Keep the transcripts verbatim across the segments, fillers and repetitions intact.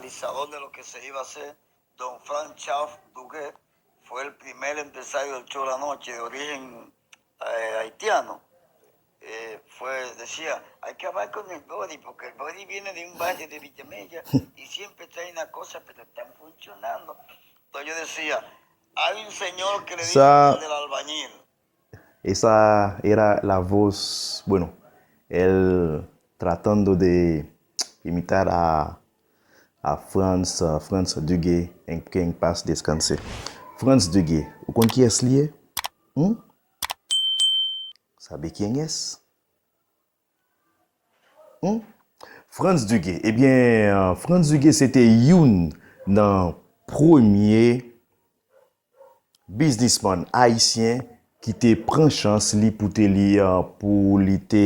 Organizador de lo que se iba a hacer, don Franz Schaff Dugué, fue el primer empresario del show de la noche de origen eh, haitiano. Eh, fue, decía, hay que hablar con el Bori, porque el Bori viene de un barrio de Villamella y siempre trae una cosa, pero están funcionando. Entonces yo decía, hay un señor que le dice el del albañil. Esa era la voz, bueno, él tratando de imitar a, a Franz, uh, Franz Dugué, en que en paz descanse. Franz Dugué, ou konn kiyès li ye? Hmm? Sabe quién es? Hmm? Franz Dugué. Ebyen, uh, Franz Dugué se te youn nan premye biznismann ayisyen ki te pran chans li pou te li pou li te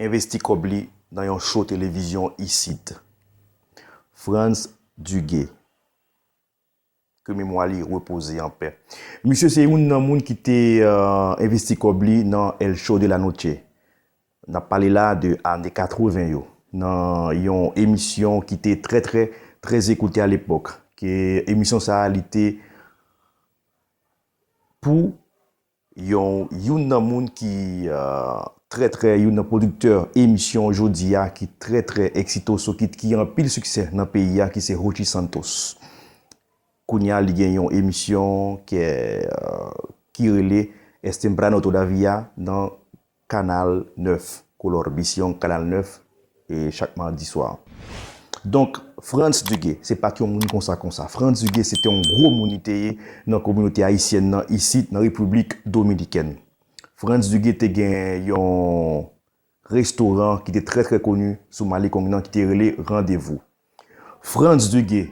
envesti kòb li nan yon show televizyon isit. Franz Dugué. Ke memwa li repoze an pè. Misye se youn nan moun ki te uh, envesti kòb li nan El Show de la Noche. N ap pale la de ane katreven yo, nan yon emisyon ki te trè trè trè ekoute alepòk. Ke emisyon sa a li te pou yon youn nan moun ki uh, trè trè youn nan pwodiktè emisyon jodi a ki trè trè eksitoso ki, ki anpil siksè nan peyi a ki se Rochi Santos. Kounye a li gen yon emisyon ki, uh, ki rele Es temprano todavía nan Kanal nèf, Color Vision Kanal nèf, e chak madi swa. Donk, Franz Dugué, se pa t yon moun konsa konsa. Franz Dugué, se te yon gwo moun li te ye nan kominote ayisyèn nan isit, nan Repiblik Dominikèn. Franz Dugué te gen yon restoran ki te trè trè koni sou Malikong nan ki te rele Randevou. Franz Dugué,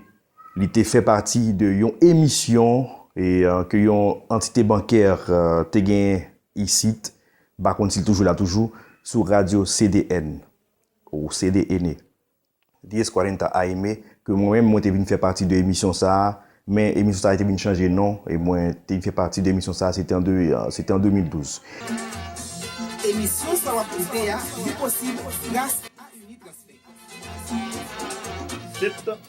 li te fè pati de yon emisyon e, uh, ke yon antite bankè uh, te gen isit, m pa konn si l toujou la toujou, sou radyo C D N ou C D N, diez cuarenta A M, ke mwen menm mwen te vin fè pati de emisyon sa a, men emisyon sa a te vin chanje non e mwen te vin fè pati de emisyon sa a, se te an de, uh, se te an de mil douz. Emisyon sa w ap koute a li posib gras a Unitransfer. Septan,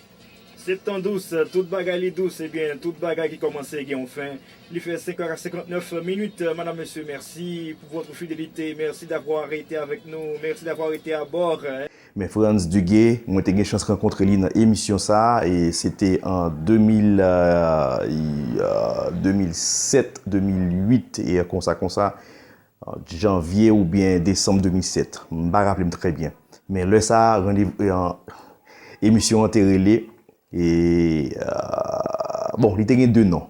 septan dous, tout bagay li dous, ebyen, tout bagay ki kòmanse gen yon fen. Li fè senk è senkantnèf minit. Madam, mesye, mèsi pou votre fidélité. Merci d'avoir été avec nous. Merci d'avoir été à bord. Men Franz Dugué, mwen te gen chans rankontre li nan emisyon sa a, e se te an de mil, de mil sèt, de mil uit, e konsa, konsa, janvye oubyen desanm de mil sèt. M pa raple m trè byen. Men lè sa a, randevou, emisyon an te rele, e, bon, li te gen de non.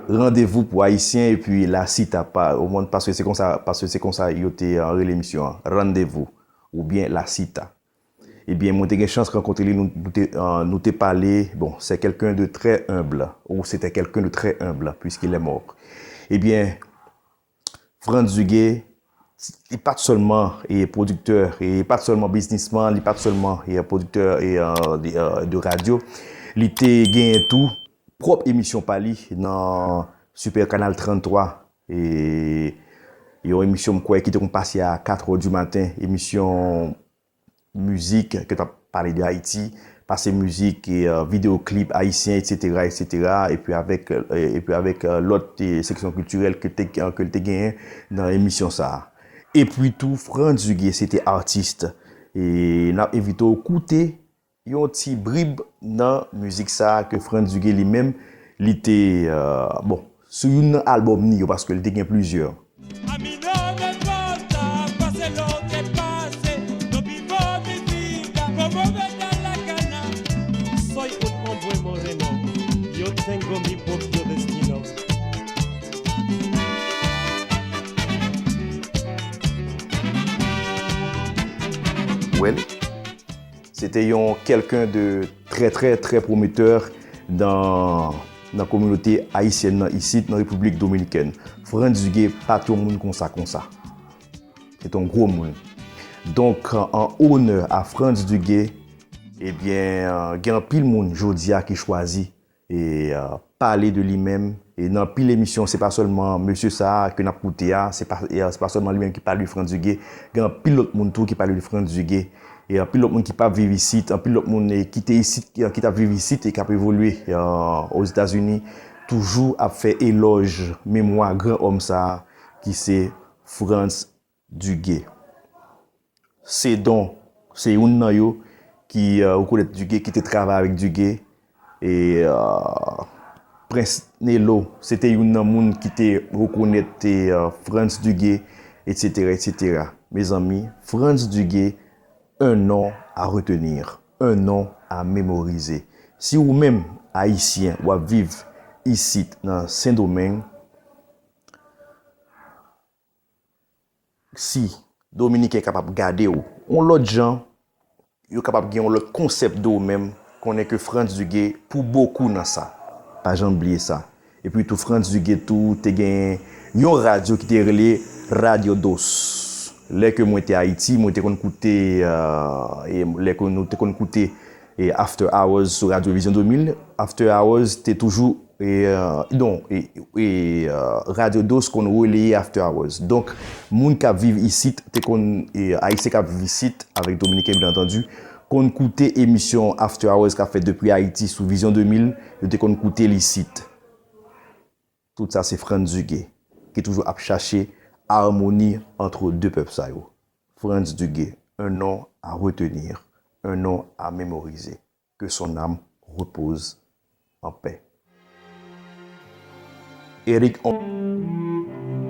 Randevou pou Ayisyen epi La Cita, pa, ou konn, paske se konsa, paske se konsa yo te rele emisyon an, Randevou, oubyen La Cita. Ebyen, mwen te gen chans rankontre li, nou, nou te, nou te pale, bon, c'est quelqu'un de très humble, ou c'était quelqu'un de très humble, puisqu'il est mort. Ebyen, Franz Dugué, li pa t sèlman e pwodiktè, e pa t sèlman biznisman, li pa t sèlman e pwodiktè e, de, de radyo. Li te genyen tou pwòp emisyon pa li nan Super Canal trannntwa. E yon emisyon m kwè ki te konn pase a katrè di maten, emisyon mizik, ke t ap pale de Ayiti, pase mizik, e, videyo klip ayisyen, etsetera, etsetera, epi avèk, epi avèk lòt seksyon kiltirèl ke te, ke l te genyen nan emisyon sa a. Epi tou, Franz Dugué se te atis. E n ap envite w koute yon ti brib nan mizik sa a ke Franz Dugué li menm, li te, bon, sou youn nan albòm ni yo, paske li te gen plizyè. Well, se te yon kèlken de trè trè trè pwometè nan nan kominote ayisyèn nan isit nan Repiblik Dominikèn. Franz Dugué pa t yon moun konsa konsa. Se t yon gwo moun. Donk, an onè a Franz Dugué, ebyen, gen anpil moun jodi a ki chwazi e pale de li menm. E nan anpil emisyon, se pa sèlman mesye sa a ke n ap koute a, se pa, se pa sèlman li menm ki pale de Franz Dugué. Gen anpil lòt moun tou ki pale de Franz Dugué. E anpil lòt moun ki p ap viv isit, anpil lòt moun, e, ki te isit, ki, ki t ap viv isit e k ap evolye, e, Ozetazini, toujou ap fè elòj memwa gran òm sa a, ki se Frantz Duguet. Cédon, se youn nan yo ki, e, rekonèt Duguet, ki te travay avèk Duguet. E, e, Prens Nelo, se te youn nan moun ki te rekonèt, e, e, Frantz Duguet, etsetera, etsetera. Mezanmi, Frantz Duguet, un nom à retenir, un nom à mémoriser. Si ou menm, Ayisyen, w ap viv isit nan Sendomeng, si Dominiken kapab gade w yon lòt jan, yo kapab gen yon lòt konsèp de ou menm, konnen ke Frantz Duguet pou bokou nan sa. Pa janm bliye sa. Epi tou, Frantz Duguet tou te gen yon radyo ki te rele Radio Dos. Lè ke mwen te Ayiti, mwen te konn koute, euh, e lè ke nou te konn koute, e After Hours sou Radio Vision de mil, After Hours te toujou, e, euh, non, e, e, euh, Radio Dos konn releye After Hours. Donk, moun k ap viv isit, te konn, e, Ayisyen k ap viv isit, avèk Dominiken, byen antandi, konn koute emisyon After Hours k ap fèt depi Ayiti sou Vision de mil, yo te konn koute l isit. Tout sa se Frantz Duguet, ki toujou ap chache amoni ant de pèp sa yo. Frantz Duguet, un nom à retenir, un nom à mémoriser. Que son âme repose en paix. Eric Hon-